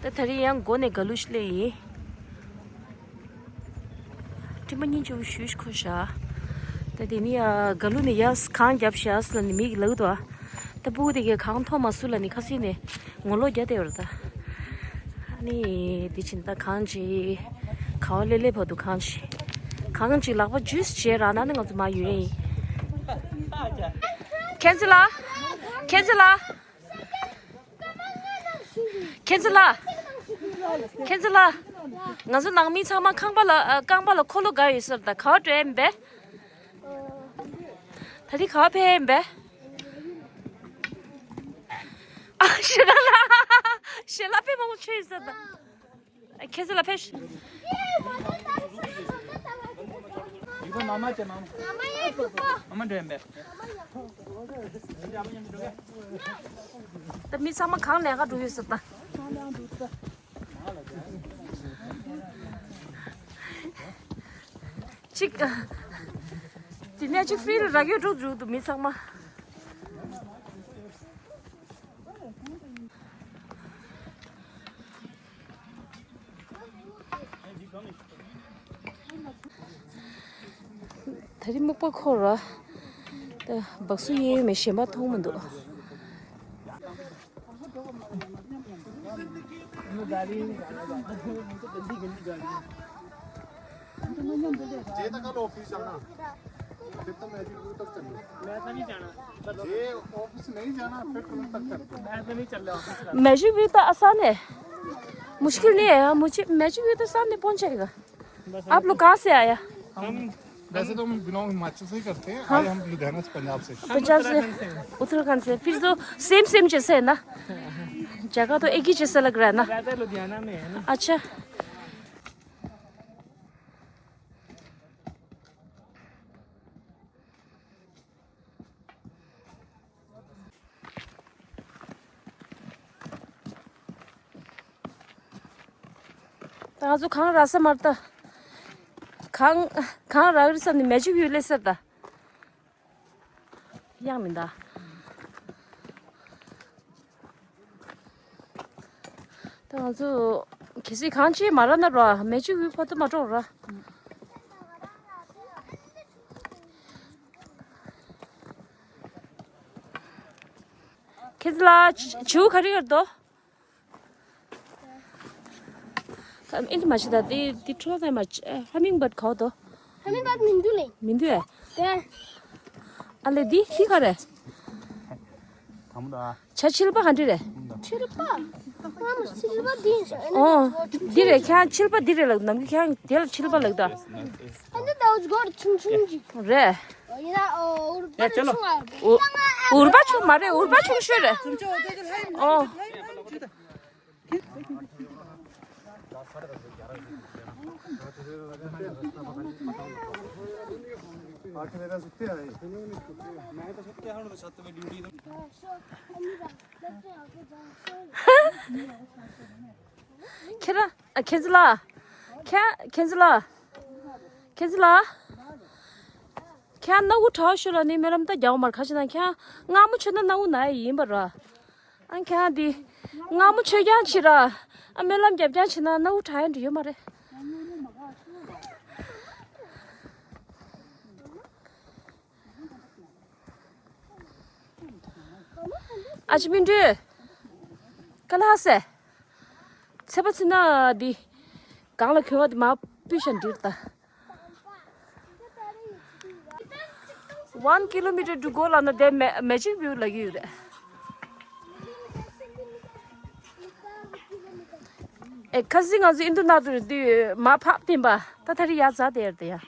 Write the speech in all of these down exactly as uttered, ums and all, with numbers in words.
ད་ད་རེས་ཡང་སྒོ་ནས་ག་ལུ་ཞིག་སླེབས་ཡིན། སྤྲིན་པ་སྙིང་རྗེ་པོ་ཞེ་པོ་ཅིག་ཁུག་ཤག་ད་དེ་ནས་ཡ་ག་ལུ་ནས་ཡར་གངས་རྒྱབ་ཤག་ཟེར་ལབ་ནས་མིག་ལག་ཏུ་ཨ། ད་སྤུ་གུ་དེ་གས་གངས་མཐོང་མ་སོང་ལབ་ནས་ཁ་སང་ནས་ངོ་ལོག་རྒྱག་བསྡད་ཡོད་རེད་ད། ཨ་ནི་དེ་བྱས་ད་གངས་ཅིག་ག་བ་སླེབས་སླེབས་བར་དུ་གངས་ཅིག་གངས་ཅིག་ལག་པ་ཇུས་བྱས་རག་ན་ནི་ང་ཚོ་མར་ཡོང་ཡིན། མཁྱེན་བརྩེ་ལགས། མཁྱེན་བརྩེ་ལགས། མཁྱེན་བརྩེ་ལགས། མཁྱེན་བརྩེ་ལགས། ང་ཚོ་ནང་མི་ཚང་མ་ཁང་པ་ལ་ཨ། རྐང་པ་ལ་འཁོར་ལོ་བསྒར་ཡོད་ས་རེད་ད། ག་བ་འགྲོ་ཡིན་པས། ད་རེས་ག་བ་ཕེབས་ཡིན་པས། ཨ་ཞེ་ལ་ལ། ཞེ་ལ་དཔེ་མང་པོ་ཆོད་ཡོད་ས་རེད་ད། ཨ། མཁྱེན་བརྩེ་ལགས་ཕེབས། ཡུལ་པ་མ་མ་བྱས་མ་མ། མ་མ་འགྲོ་ཡིན་པས། ད་མི་ཚང་མ་གང་ལས་ཀ་འགྲོ་ཡོད་ཟེར་ད། གཅིག་དེ་ནས་གཅིག་ཧྥི་རི་རག་ཡོད་འགྲོ་འགྲོ་འདུག་མི་ཚང་མ། ད་རེས་སྨུག་པ་འཁོར་ར། ད་སྦག་སུ་གཡས་གཡོན་མེད་གཞན་པ་མཐོང་མི་འདུག ये तक ऑफिस जाना, फिर तो मैजिक व्यू तक चलना। मैं तो नहीं जाना। ये ऑफिस नहीं जाना, फिर तुम तक चलना। मैं तो नहीं चल रहा ऑफिस का। मैजिक व्यू तो आसान है, मुश्किल नहीं है। मुझे मैजिक व्यू तो सामने पहुंच जाएगा। आप लोग कहाँ से आया? हम वैसे तो हम बिलोंग हिमाचल से ही करते हैं। हाँ। आए हम लुधियाना से, पंजाब से। पंजाब से, उत्तराखंड से। फिर तो सेम सेम जैसे है ना, जगह तो एक ही जैसा लग रहा है ना। वैसे लुधियाना में है ना। अच्छा। ད་ང་ཚོ་གངས་རག་ས་མ་རེད་ད། གངས་གངས་རག་རེད་བསམ་ནས་མེ་ཆུ་ཡོད་ལེ་ཟེར་ད། གཡག་མིན་ད། ད་ང་ཚོ་གལ་སྲིད་གངས་ཅིག་མ་རག་ན་ར་མེ་ཆུ་ཡོད་བར་དུ་མ་འགྲོ་ར། ཁྱེད་ལ་བྱིའུ་ག་རེ་ཡོད་དོ། ཨིན་མ་ཤི་ད་དེ་དེ་ཁྲོ་ད་མ་ཧ་མིང་བརྡ་གོ་དོ། ཧ་མིང་བརྡ་མི་འདུག་ལེ། མི་འདུག་ཨེ། དེ། ཨ་ལེ་འདི་ཧི་ག་རེ། དམ་ད། བྱ་ཕྱིལ་པ་ག་འདྲ་རེད། ཕྱིལ་པ། ང་མ་ཕྱིལ་པ་འདི་ཡིན་ཤག་ཨོ། འདི་རེད་ཁྱང་ཕྱིལ་པ་འདི་རེད་ལགས་ནམ་རྒྱུན་ཁྱང་དེ་ལ་ཕྱིལ་པ་ལགས་ད། And then that was good, ཆུང་ཆུང་ཅིག་རེད། ཡིན་ན་འུར་པ་ཆུང་བ། འུར་པ་ཆུང་མ་རེད། འུར་པ་ཆུང་ཤོས་རེད། ཨོ། ཁྱེད་རང་ཨ། ཁྱེད་ཚོ་ལ། ཁྱེད་ཁྱེད་ཚོ་ལ། ཁྱེད་ཚོ་ལ། ཁྱེད་སྣ་བུག་ཁྲག་ཤོར་ལ་ནི་སྨོན་ལམ་ད་རྒྱག་མར་ཁ་ཕྱེ་ན་ཁྱེད་སྔ་མོ་ཆོད་ན་སྣ་བུག་ན་ཡ་ཡིན་པ་ར། ཨ་ཁྱེད་འདི་སྔ་མོ་ཆོད་རྐྱང་བྱེད་ར། ཨ་སྨོན་ལམ་རྒྱབ་རྐྱང་བྱེད་ན་སྣ་བུག་ཁྲག་ཡ་འདྲི་ཡོད་མ་རེད། ཨ་ཅི་མི་འདྲི། ཀ་ལ་ཧ་སེ། ཚེ་པ་ཚེ་ན་འདི། གང་ལ་གྱོན་བ་འདི་མ་པི་ཤ་འདིར་ད། One kilometer to go ལ་ན་དེ་མེ་མེ་ཇིག་བིའུ་ལ་གི་ཡོད་རེད། ཨེ་ཁ་སི་ང་ཚོ་ཨིན་དུ་ན་དུ་རེད་དུས་མ་ཕབ་བསྟན་པ་ད་ད་རི་ཡ་ཛ་དེ་ཡར་དེ་ཡ།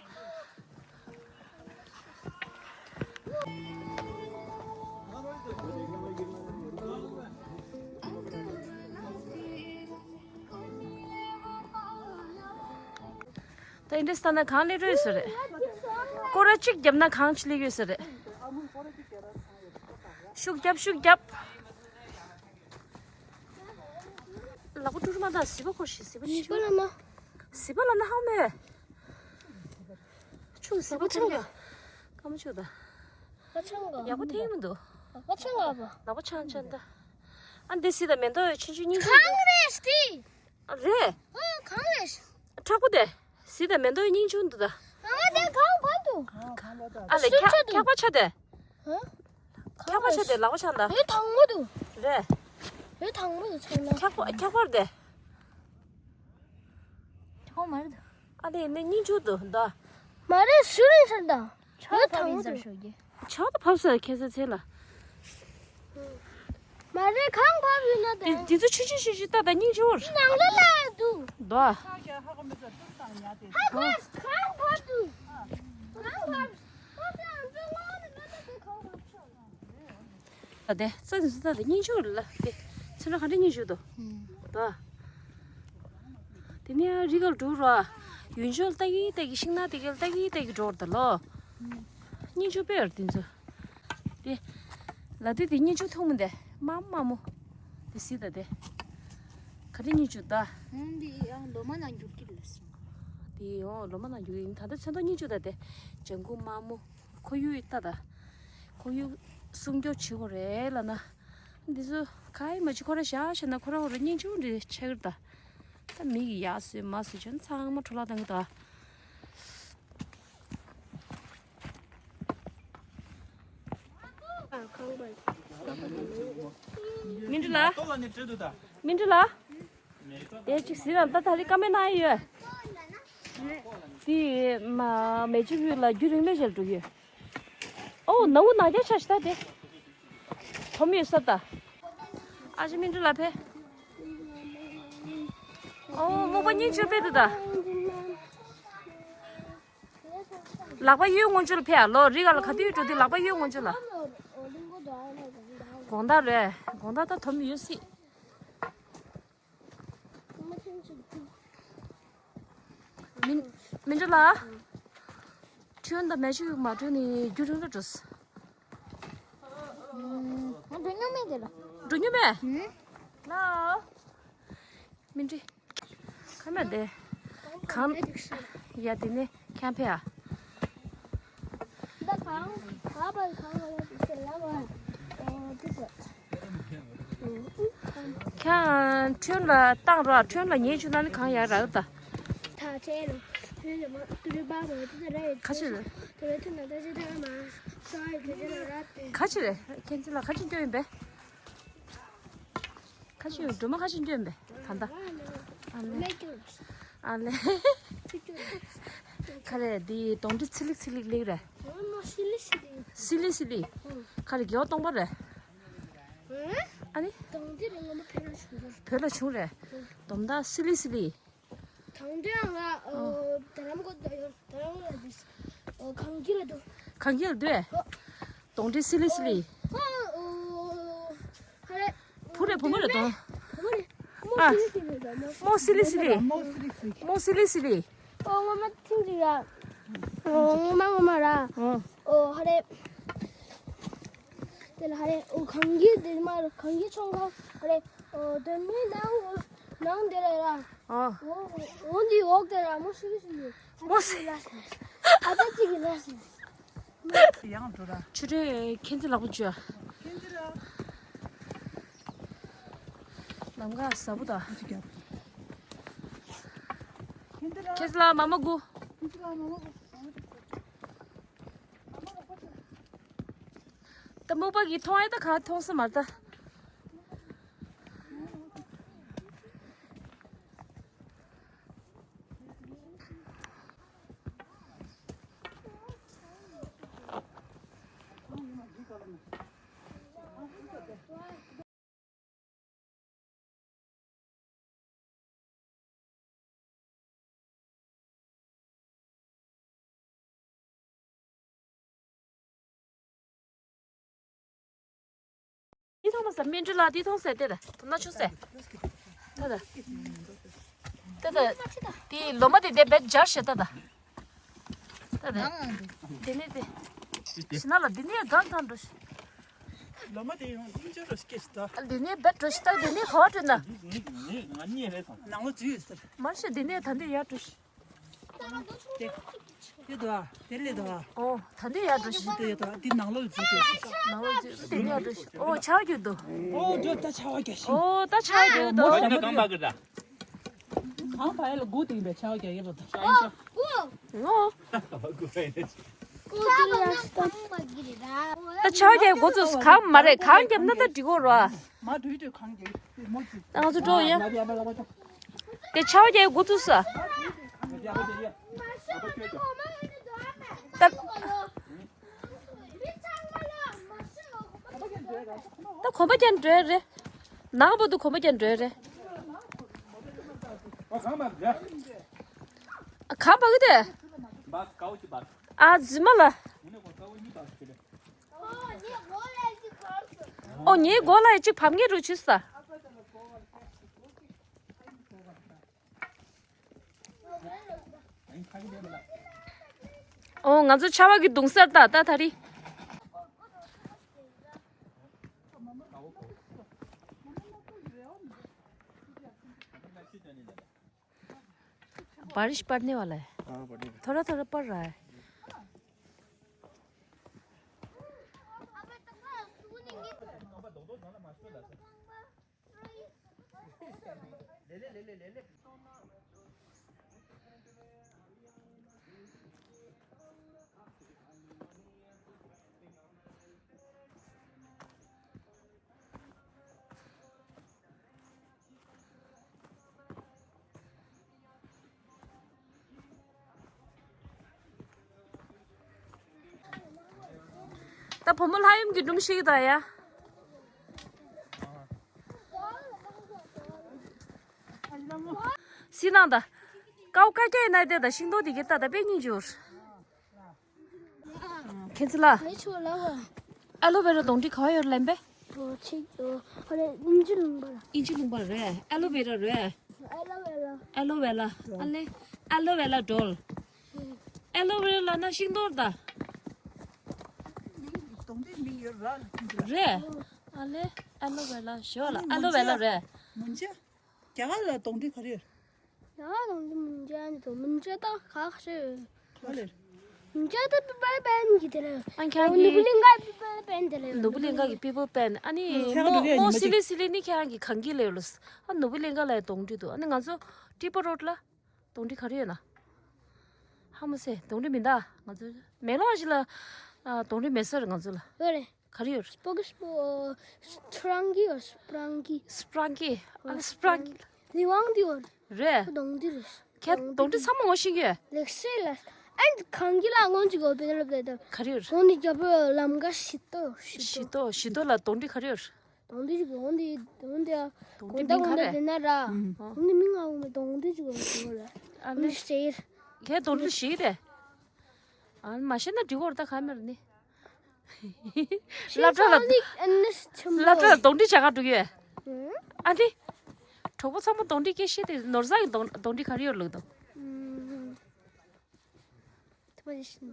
ད་ཨིན་དྲས་ད་ན་གང་ལས་རོལ་ས་རེད། སྐོར་ར་གཅིག་བརྒྱབ་ན་གང་ཅི་ལས་ཡོད་ས་རེད། ཤུགས་རྒྱབ་ཤུགས་རྒྱབ། ལག་པ་ཀྲུ་རུ་མ་དང་ཟི་པ་འཁོར་ཞིག་ཟི་པ་གཉིས་ཤོག་ཟི་པ་ལ་ན་ཧང་མེ། ཆུ་ཟི་པ་ཆང་ག་ཀ་མ་ཆུ་ད། ལག་པ་ཆང་ག་ཡག་པོ་ཐེངས་མི་འདུག་ལག་པ་ཆང་ག་པ། ལག་པ་ཆང་ཆང་ད། ཨ་འདི་སི་དང་མེ་ཏོག་ཆུང་ཆུང་སྙིང་རྗེ་གང་འདུག་རེད་སི། ཨ་རེད། ཨ་གང་རེད། མཁྲེགས་པོ་དེ། སི་དང་མེ་ཏོག་སྙིང་རྗེ་འདུག་ད། ཨ་མ་དེ་གང་བབ་འདུག་ཨ་ལེ་ཁྱག་ཁྱག་པ་ཆགས་དེ། ཨ། ཁྱག་པ་ཆགས་དེ་ལག་པ་ཆགས་ད། ཡོད་དང་པོ་འདུག་རེད། ཡོད་དང་པོ་འདུག་ཆགས་ན། ཁྱག་པ་ཁྱག་པར་དེ། ཁྱོད་མ་རེད། ཨ་དེ་ནི་སྙིང་རྗེ་འདུག་ད། མ་རེད་ཟུར་རིང་ཟེར་ད། ཆག་ད་ཕབ་ཡིན་ཟེར་ཤོད་ཀྱི། ཆག་ད་ཕབ་ཟེར་ཁྱེད་ཚོ་ཚེ་ལ། མ་རེད་གང་ཕབ་ཡིན་ན་ད། དེ་དེ་ཚོ་ཆུང་ཆུང་ཆུང་ཆུང་ད་ད་སྙིང་རྗེ་བོར། ནང་ལ་ལ་འདུག་ད། ཧ་གོ་གང་ཕབ་འདུག་གང་ཕབ། ཁོ་ཚོ་ང་ཚོ་ང་ཚོ་གང་ཕབ་ཆོག་ད་དེ་རྩྭ་འདི་ཚོ་ད་དེ་སྙིང་རྗེ་ལ་དེ་ཚོན་ཁྲ་ག་འདྲ་སྙིང་རྗེ་འདུག་ད་དེ་ནས་རི་གར་འགྲོ་ར་ཡུལ་ལྗོངས་ལྟ་གི་ལྟ་གི་ཤིང་ནགས་དེ་ག་ལྟ་གི་ལྟ་གི་འགྲོ་བར་ད་ལོ། སྙིང་རྗེ་དཔེ་ཡོད་དེ་ཚོ་དེ་ལ་དེ་དེ་སྙིང་རྗེ་མཐོང་མི་འདུག་མ་མ་མོ་དེ་སི་ད་དེ་ག་འདྲ་སྙིང་རྗེ་ད། འདི་ཡང་ལོ་མ་ནང་འགྱུར་གི་རེད་ཟེར། དེ་ཡང་ལོ་མ་ནང་འགྱུར་ཡིན་ད་ལྟ་ཚོན་མདོག་སྙིང་རྗེ་ད་དེ་ལྗང་གུ་མ་མོ། ཁོར་ཡུག་ལྟ་ད། ཁོར་ཡུག་སྲུང་སྐྱོབ་བྱེད་དགོས་རེད་ལབ་ན། འདི་ཚོ་ག་ཡི་མ་བྱེད་ཁོ་ར་བཞག་བྱས་ན་ཁོ་ར་ཁོ་ར་སྙིང་རྗེ་པོ་འདྲ་ཆགས་ཀྱི་རེད་ད། ད་མི་གི་ཡག་བཟོས་མ་བཟོས་བྱས་ན་ཚང་མ་འཕྲོ་བརླག་བཏང་གི་འདུག་ཨ། མི་འགྲོ་ལ། མི་འགྲོ་ལ། དེ་ཅིག་ཟིན་ན་ད་ད་རེས་ཀ་མེད་ན་ཡོད། དེ་མ་མེ་ཆུ་བུ་ལ་རྒྱུན་རིང་ལས་བྱེད་འགྲོ་ཡོད། ཨོ་ནང་འུ་ནང་རྒྱ་ཆ་ཞིག་ད་དེ། དོམ་ཡོད་ས་ད། ཨ་ཅེ་མི་འགྲོ་ལ་ཕེ། ཨོ་མོ་པ་སྙིང་རྗེ་པོ་དཔེ་འདུག་ད། ལག་པ་གཡོན་ངོ་ཅོ་ལ་ཕེ་ཨ་ལོ་རི་ག་ལ་ག་དུས་འགྲོ་དུས་ལག་པ་གཡོན་ངོ་ཅོ་ལ། དགོང་དག་རེད་དགོང་དག་ད་དོམ་ཡོད་སྲིད། མི་མི་འགྲོ་ལ། ཁྱོད་ད་མེ་ཆུ་མ་འགྲོ་ནི་རྒྱུན་རིང་ལ་འགྲོ། ང་འགྲོ་མྱོང་མེད་དེ་ལ། འགྲོ་མྱོང་མེད། ལ། མི་འགྲོ། ཁ་མ་དེ། གང་། ཡ་དེ་ནི་ཁྱམ་ཕེ་ཨ། ད་གང་ག་པར་གང་ལ་དེ་ལ་བ། ཨོ་དེ་གོ། ཁྱང་ཁྲོན་ལ་བཏང་རོགས་ཁྲོན་ལ་ཉེ་ཆུ་ན་ནི་གང་ཡག་རག་ད། ད་ཆེ་རོ། ཁྲོན་ལ་མ་ཏུ་རི་པ་མ་ཏུ་ད་རེད། ཁ་ཆེ་རེད། ཏུ་རི་ཐུ་ན་ད་ཆེ་ད་མ་ཤ་ཡི་ཏུ་ཆེ་ན་ར་ཏེ། ཁ་ཆེ་རེད། ཁྱེད་ཚོ་ལ་ཁ་ཆེ་སྐྱོ་ཡིན་པས། ཁ་ཆེ་ཡོད་སྒྲོལ་མ་ཁ་ཆེ་སྐྱོ་ཡིན་པས་ད་ད། ཨ་ལེ། ཨ་ལེ། ཁ་རེད་འདི་གདོང་འདྲེ་ཚི་ལིག་ཚི་ལིག་ལིག་རེད། སི་ལི་སི་ལི། སི་ལི་སི་ལི། ཁ་རེད་རྒྱལ་བ་སྟོང་པ་རེད། ཨ་ནི། དང་དེ་རིང་ངོ་མ་ཕེ་ར་བྱུང་རེད། བོད་ལ་བྱུང་རེད། སྡོམ་མདའ་སི་ལི་སི་ལི། དང་དེ་ཡང་ང་ཨོ་དར་ལམ་གོ་དར་ལམ་གོ་ལ་འདུག་ཨོ་གངས་སྐྱིད་ལ་འདུག་གངས་སྐྱིད་ལ་འདུག་ཨེ། གདོང་འདྲེ་སི་ལི་སི་ལི། ཨོ་ཨོ་ཧ་རེ། བུ་རེད་བུ་མོ་རེད་གདོང་། བུ་མོ་རེད། ཨ། མོ་སི་ལི་སི་ལི་རེད་མོ་སི་ལི་སི་ལི། མོ་སི་ལི་སི་ལི། ཨོ་ངོ་མ་ཐེངས་གཅིག་ར། ཨོ་ངོ་མ་ངོ་མ་ར། ཨོ། ཨོ་ཧ་རེ། དེ་ལ་ཧ་རེ་ཨོ་གངས་སྐྱིད་དེ་མ་ར་གངས་སྐྱིད་ཚོང་ཁང་ཧ་རེ། ཨོ་དོན་མེད་ནང་ནང་དེ་ལ་ར། ཨོ། ཨོ་འདི་འོག་དེ་ར་མོ་ཤི་གི་ཤི་གི། མོ་ཤི་གི་ལ་ཤི། ཨ་ད་ཅིག་གི་ལ་ཤི། ཡང་འགྲོ་ར། ཆུ་ཁྲོད་ཁྱེད་ཚོ་ལག་པ་བཅུ། ཁྱེད་ཚོ་ར། ལམ་ཁ་ཟབ་པོ་དང་། ཁྱེད་ཚོ་ར། ཁྱེད་ཚོ་ལ་མ་མ་དགུ། ཁྱེད་ཚོ་ལ་མ་མ་དགུ། ད་མོ་པ་གི་མཐོང་ཨེ་ད་ག་མཐོང་ས་མ་ད། འདི་མཐོང་མ་ཟ་སྨིན་གྲོལ་ལགས་འདི་མཐོང་ཟེར་ཏེ་ད་དུ་ན་ཆུ་ཟེར། ད་ད། ད་ད། འདི་ལོ་མ་དེ་དེ་བེད་སྦྱར་བྱེད་ད་ད། ད་ད། དེ་ནས་དེ། ཤི་ན་ལ་འདི་ནས་གང་གང་འགྲོ་ཤི། ལོ་མ་དེ་ཡང་ལྷུང་འཇོག་རོ་སྐྱེས་ད། འདི་ནས་བེད་འགྲོ་ཤི་ད་འདི་ནས་ཧོ་འགྲོ་ན། ནང་ལོ་ཙུ་ཡོད་ཟེར། མ་ཤི་འདི་ནས་ད་འདི་ཡར་འགྲོ་ཤི། དེ་དོ་ཨ། དེ་ལས་དོ་ཨ། ཨོ། ད་འདི་ཡར་འགྲོ་ཤིག་དེ་ཡོད་དོ་ཨ། འདི་ནང་ལོགས་འཛུལ་དེ། ནང་ལོགས་འཛུལ་དེ་འདི་ཡར་འགྲོ་ཤིག་ཨོ་ཆར་རྒྱུག་འདུག་ཨོ་འགྲོ་ད་ཆར་བ་རྒྱག་ཤིག་ཨོ་ད་ཆར་རྒྱུག་འདུག་མོ་ཞིག་ན་གང་བ་གི་ད། གང་བ་ཡ་ལ་སྒུག་དེ་ཡིན་པའི་ཆར་བ་རྒྱག་ཡོད་པ་དང་། ཨོ། ད་ཆར་བ་རྒྱག་འགོ་ཚུགས་གང་མ་རེད། གང་བརྒྱབ་ན་ད་འགྲིག་གོ་ར། མ་འགྲོ་ཡི་འགྲོ་གང་རྒྱག་ཡོད་མོ་ཅིག་ད་ང་ཚོ་འགྲོ་ཡ། དེ་ཆར་བ་རྒྱག་འགོ་ཚུགས་ས། ད། ད་གོམ་པ་རྒྱག་འགྲོ་ཡ་རེད། ནང་བར་དུ་གོམ་པ་རྒྱག་འགྲོ་ཡ་རེད། ཨ་གང་བ་གི་དེ། ཨ་རྫུན་མ་ལ། ཨོ་ངའི་མགོ་ལ་ཡི་གཅིག་བབས་ངེས་རུ་ཆུ་ས། ཨོ་ང་ཚོ་ཆར་བ་གི་གདུང་སར་ད་ད་ད་རི། बारिश पड़ने वाला है। हाँ, पड़ेगा। थोड़ा थोड़ा पड़ रहा है। ད་བུ་མོ་ལྷ་ཡུམ་གྱི་སྒྲུང་ཤེས་ཀྱི་ད་ཡ། སི་ནང་ད། ཀའོ་ཀ་ཀྱ་ཡི་ན་དེ་ད་ཤིང་ཏོག་དེ་གི་ད་ད་པེ་ཉིན་འབྱོར། ཁྱེད་ཚོ་ལ། ཨེ་ཆོ་ལ་བ། ཨ་ལོ་བེ་ར་དོང་ཏི་ག་བ་ཡོད་ལེན་པས། ཨོ་ཆིག་ཨོ་ཨ་རེ་ཨིན་ཇི་ལུང་པ་ལ། ཨིན་ཇི་ལུང་པ་རེད། ཨ་ལོ་བེ་ར་རེད། ཨ་ལོ་བེ་ར། ཨ་ལོ་བེ་ར་ཨ་ལེ། ཨ་ལོ་བེ་ར་ཌོལ། ཨ་ལོ་བེ་ར་ལ་ན་ཤིང་ཏོག་ད། དོང་ཏི་མིང་ཡོད་ར་ལ། རེད། ཨ་ལེ། ཨ་ལོ་བེ་ར་ཞོ་ལ་ཨ་ལོ་བེ་ར་རེད། མུན་ཆ། རྒྱ་གར་ལ་དོང་ཏི་ག་རེ་ཡོད། རྒྱ་གར་དོང་ཏི་མུན་ཆ་ནི་དོ་མུན་ཆ་ད་ག་ཤེ་ཡོད། ག་ལེར། མུན་ཆ་ད་པི་པལ་པན་གི་དེ་རེད། ཨ་ཁྱེད་ནུ་བུ་ལིང་ག་པི་པལ་པན་དེ་རེད། ནུ་བུ་ལིང་ག་གི་པི་པལ་པན་ཨ་ནི་ཁྱེད་མོ་རང་མོ་ཡོད་སི་ལི་སི་ལི་ནི་ཁྱེད་རང་གི་གང་གི་ལེ་ལོ། ཨ་ནུ་བུ་ལིང་ག་ལ་དོང་ཏི་འདུག་ཨ་ནི་ང་ཚོ་ཏི་པ་རོད་ལ་དོང་ཏི་ག་རེ་ཡོད་ན། ཧ་མ་སེ་དོང་ཏི་མི་འདུག་ང་ཚོ་མེ་ལོང་ཞིག་ལ་ཨ་དོང་ཏི་མེད་ས་རེད་ང་ཚོ་ལ། ཡོད་རེད། ག་རེ་ཡོད་རེད། སྤོ་གི་སྤོ། སྤྲང་གི་ཡོད་སྤྲང་གི་སྤྲང་གི་ཨ་སྤྲང་གི་ལི་ཝང་དི་ཡོད་རེད། རེད། དོང་དི་རེད། ཁྱེད་དོང་དི་ཚང་མ་ངོ་ཤེས་ཀྱི་ཡོད། ལེགས་སེ་ལ་ཨན་གང་གི་ལ་ངོ་ཅིག་གོ་བེ་ལ་བེ་ད་ག་རེ་ཡོད་རེད། ཁོང་ནི་རྒྱབ་ལམ་ག་ཤི་ཏོ་ཤི་ཏོ་ཤི་ཏོ་ཤི་ཏོ་ལ་དོང་དི་ག་རེ་ཡོད་རེད། དོང་དི་ཞིག་དོང་དི་དོང་དི་ཨ་དོང་དི་གོང་ད་མིང་ག་གོང་ད་རེད། དེ་ན་ར་ཨུམ། དོང་དི་མིང་ང་འོ་མེ་དོང་དི་ཞིག་གོ་ལ་ཨ་ནི་ཤེར་ཁྱེད་དོང་དི་ཤི་རེད། ཨ་མ་ཤེས་ན་འགྲིག་གོ་རེད་ད་ག་མེད་རེད་ནི། སློབ་གྲྭ་ལ་སློབ་གྲྭ་ལ་གདོང་འདྲི་བྱ་ག་འགྲོ་གི་ཡོད། ཨ་ནི། གྲོགས་པོ་ཚང་མ་གདོང་འདྲི་སྐད་བཤད་དེ་ནོར་བཟང་གི་གདོང་གདོང་འདྲི་ག་རེ་ཡོད་ལུགས་དང་།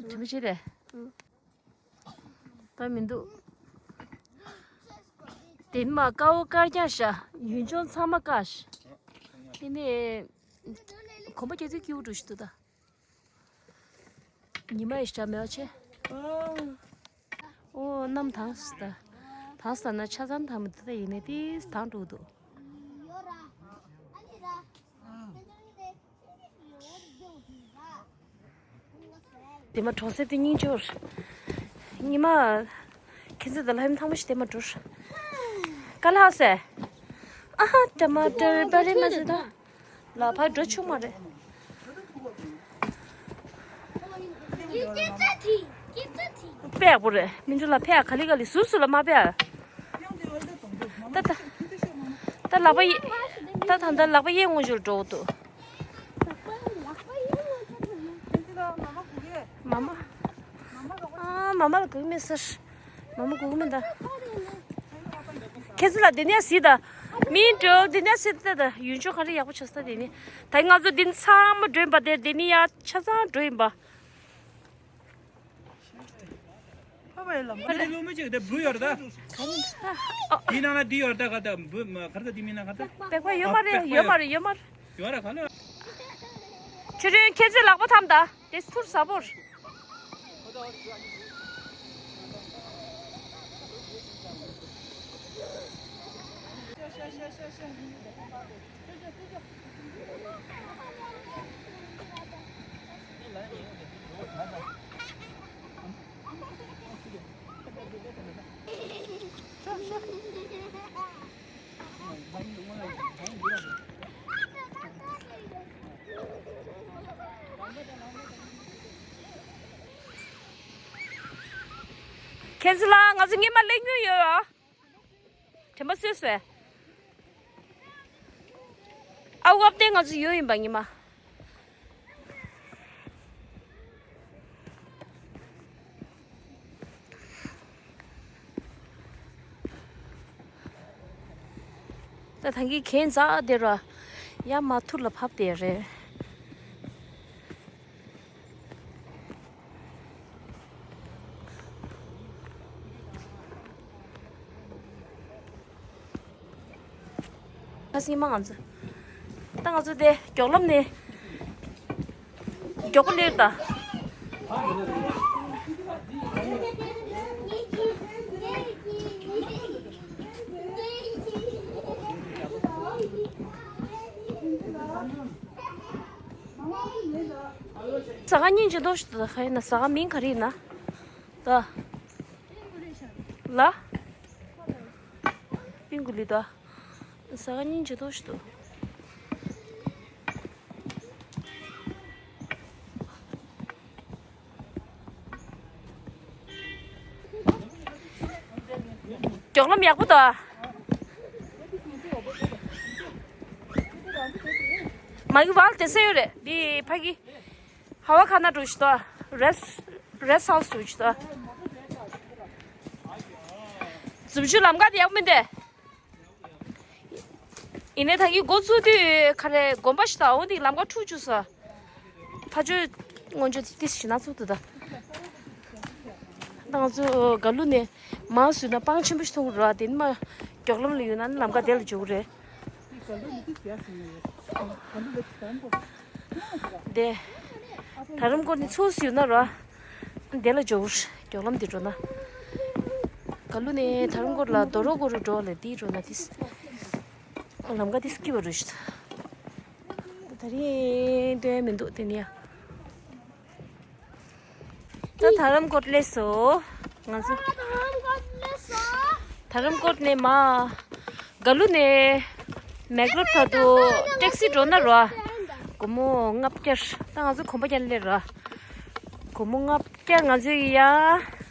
དེ་མ་བྱེད་དེ། ད་མི་འདུག་དེ་མ་དཀར་པོ་དཀར་རྐྱང་ཤ་ཡུལ་ལྗོངས་ཚང་མ་དཀར་ཤ། དེ་ནས་གོམ་པ་རྒྱག་དུས་སྐྱིད་པོ་འགྲོ་ཞིག་འདུག་ད། ཉི་མ་ཡི་ཞྭ་མེད་པ་ཆེ། ཨོ་གནམ་དྭངས་སུ་ད། དྭངས་སུ་ད་ན་ཆ་ཚང་དྭངས་མི་འདུག་ད་ཡིན་ནའི་ཏིས་དྭངས་འགྲོ་གི་འདུག་དེ་མ་གྲོང་གསེབ་དེ་སྙིང་རྗེ་པོ་རེད། ཉི་མ། ཁྱེད་ཚོ་དང་ལྷ་ཡུམ་ཐང་མ་ཞིག་དེ་མ་འགྲོ་ར། ཀ་ལག་ཟེ། ཨ་ཧ་ཊ་མ་ཊར་པ་རེ་མ་ཟེ་ད། ལ་ཕར་འགྲོ་ཆོག་མ་རེད། ཕེ་ཡག་པོ་རེད། མི་འགྲོ་ལ་ཕེ་ཡག་ག་ལི་ག་ལི་ཟུར་ཟུར་ལ་མ་ཕེ་ཡག་ད་ད་ད་ལག་པ་ཡེ་ད་ད་ད་ལག་པ་ཡེ་ངོ་ཞོར་འགྲོ་འདུག་མ་མ། ཨ་མ་མ་ལ་སྒུག་མེད་ཟེར། མ་མ་སྒུག་མེད་ད། ཁྱེད་ཚོ་ལ་དེ་ནས་གཟིགས་ད། མིན་འགྲོ་དེ་ནས་གཟིགས་ད་ད་ཡུལ་ལྗོངས་ག་རེ་ཡག་པོ་ཆགས་ས་དེ་ནི། ད་ང་ཚོ་འདི་ཚང་མ་འགྲོ་ཡིན་པ་དེ་དེ་ནི་ཡ་ཆ་ཚང་འགྲོ་ཡིན་པ། ཨ་ནི་ལོ་མི་གཅིག་དེ་བུ་ཡོད་རེད་ད། དེའི་ནང་ལ་འདི་ཡོད་རེད་ད་ག་ད་བུ་མ་ག་རེ་ད་དེ་མིན་ན་ག་ད། པེག་པ་ཡོད་མ་རེད་ཡོད་མ་རེད་ཡོད་མ་རེད། ཡོད་རེད་ག་ལ། ཆུ་ཆུན་ཁྱེད་ཚོས་ལག་པ་འཐམ་ད། དེ་ཚུར་ཟ་བོར། ཁྱེད་ཚོ་ལ་ང་ཚོ་ཉི་མ་གླེང་རྒྱུ་ཡོད། དྲན་པ་གསོས་སོང་། ཨ་འབབ་སྟེ་ང་ཚོ་ཡོད་ཡིན་པ་ཉི་མ། ད་ཐང་གི་གན་འཛག་དེ་ར། ཡ་མ་ཐུར་ལ་ཕབ་དེ་རེད། ཁ་སང་མ་ང་ཚོ། ད་ང་ཚོ་དེ་མགྱོགས་ལམ་ནས་མགྱོགས་པོ་སླེབས་ད། ཟ་ཁང་སྙིང་རྗེ་མདོག་ཞིག་འདུག་ད་ག་ཡིན་ན་ཟ་ཁང་མིང་ག་རེ་ཡིན་ན། ད། ལ། པིང་གུ་ལི་ད། ཟ་ཁང་སྙིང་རྗེ་མདོག་ཞིག་འདུག་མགྱོགས་ལམ་ཡག་པོ་ད། མ་གི་བལ་དེ་སེ་ཡོད་རེད་འདི་ཕ་གི། ཧ་བ་ཁ་ན་འགྲོ་ཞིག་ད། རེས་རེས་ཧའུ་སི་འགྲོ་ཞིག་ད། འཛུམ་ཞུ་ལམ་ཁ་དེ་ཡག་པོ་མིན་ཏེ། ཡིན་ནའི་ད་གིན་འགོ་ཚུགས་དུས་ཁ་རེ་དགོན་པ་ཞིག་དང་འོ་འདི་ལམ་ཁ་འཁྲུག་བཅུག་ས། ཕ་ཆོས་སྔོན་ཆད་ཏིས་ཞིག་ན་ཚུགས་འདུག་ད། ད་ང་ཚོ་ག་ལུ་ནས་མར་བཟོས་ན་སྤང་ཆེན་པོ་ཞིག་མཐོང་གི་རེད་བ། དེ་ནི་མ་མགྱོགས་ལམ་ལ་ཡོད་ན་ནི་ལམ་ཁ་དེ་ལ་འཇུག་གི་རེད། དེ། དྷ་རམ་གོར་ནས་ཚུར་ཡོང་ན་ར། དེ་ལ་འཇོག་མགྱོགས་ལམ་དེ་འགྲོ་ན། ག་ལུ་ནས་དྷ་རམ་གོར་ལ་རྡོ་རོ་གོ་རུ་འགྲོ་ལ་དེ་འགྲོ་ན་དེ། ལམ་ཁ་དེ་སྐྱིད་པ་རུ་ཞིག་ད་རིང་སྟོན་མི་འདུག་དེ་ནས་ཡ། ད་དྷ་རམ་གོར་སླེབས་སོ། ང་ཚོ། དྷ་རམ་གོར་ནས་མ། ག་ལུ་ནས་མེག་ལོར་བར་དུ་ཊེག་སི་འགྲོ་ན་ར། སྒོར་མོ་ལྔ་བརྒྱ། ད་ང་ཚོ་གོམ་པ་རྒྱག་སླེབས་ར། སྒོར་མོ་ལྔ་བརྒྱ་ང་ཚོ་ཡ་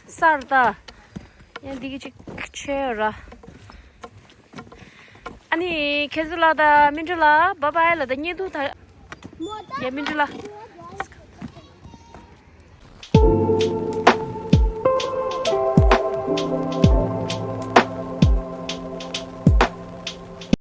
སར་ད། ཡ་འདི་གི་ཅིག་ཆེ་ར། ཨ་ནི་ཁྱེད་ཚོ་ལ་ད་མི་འགྲོ་ལ་བཱའི་བཱའི་ལ་ད་ཉེ་དུ་ད། ཡ་མི་འགྲོ་ལ།